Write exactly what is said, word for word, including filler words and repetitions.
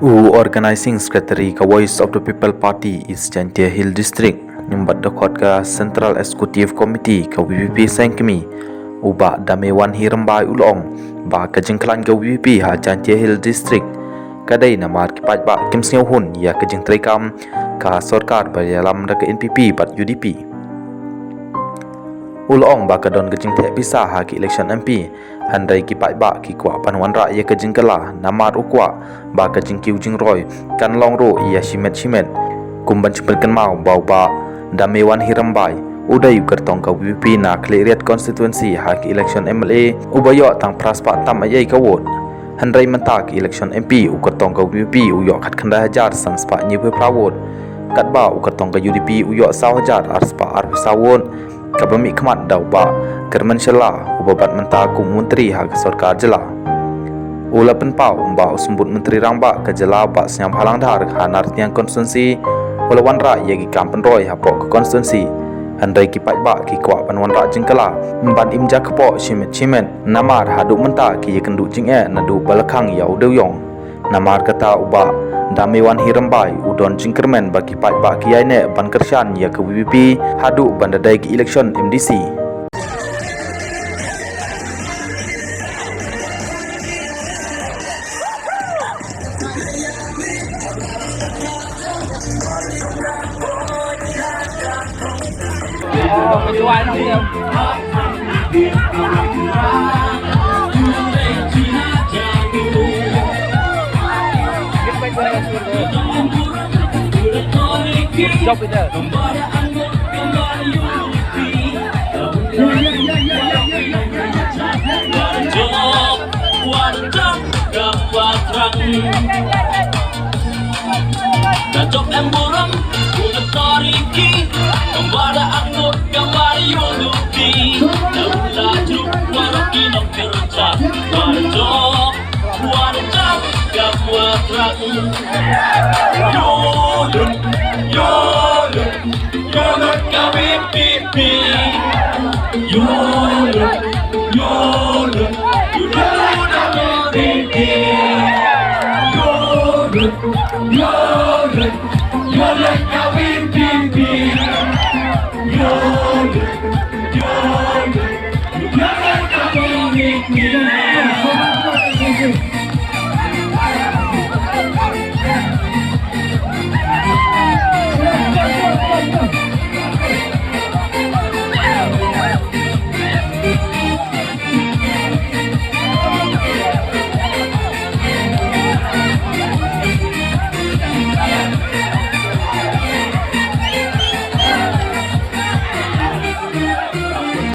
U Organizing Secretary ka Voice of the People Party East Jaintia Hills District, bad dkhot ka Central Executive Committee ka V P P seng kmie, u Bah Damewan Hi Rymbai u la ong ba ka jingkhlaiñ ka V P P ha Jaintia Hills District ka dei namar ki paidbah kim sngewhun ïa ka jingtreikam ka sorkar ba ïalam da ka N P P bad U D P. U la ong ba ka don ka jingtheh pisa ha ka election M P, hynrei ki paidbah ki kwah ban wanrah ïa ka jingkylla namar u kwah ba ka jingkiew jingroi kan long ruh ïa shimet shimet. Kum ban shu pynkynmaw ba u Bah Damewan Hi Rymbai u dei u kyrtong ka V P P na Khliehriat constituency ha ka election M L A, u ba ïoh tang phra spah tam eiei ka vote. Hynrei mynta ka election M P u kyrtong ka V P P u ïoh khatkhyndai hajar san spah hynñiewphew phra vote, katba u kyrtong ka U D P u ïoh saw hajar ar spah arphew saw vote, kaba mihkhmat da u Bah Kyrmen Shylla, u ba bad mynta kum u Myntri ha ka sorkar jylla. U la pynpaw ba u Symbud Myntri Rangbah ka jylla Bah Sniawbhalang Dhar ha Nartiang constituency u la wanrah ïa ki kam pynroi hapoh ka constituency. Hynrei ki paidbah ki kwah ban wanrah jingkylla ban im jakpoh shimet shimet, namar haduh mynta ki ïakynduh jingeh naduh ba la khang ïa u dewïong. Namar kata u Bah Damewan Hi Rymbai u don jingkyrmen ba ki paidbah ki ïaineh ban kyrshan ïa ka V P P haduh ban da dei ka election M D C.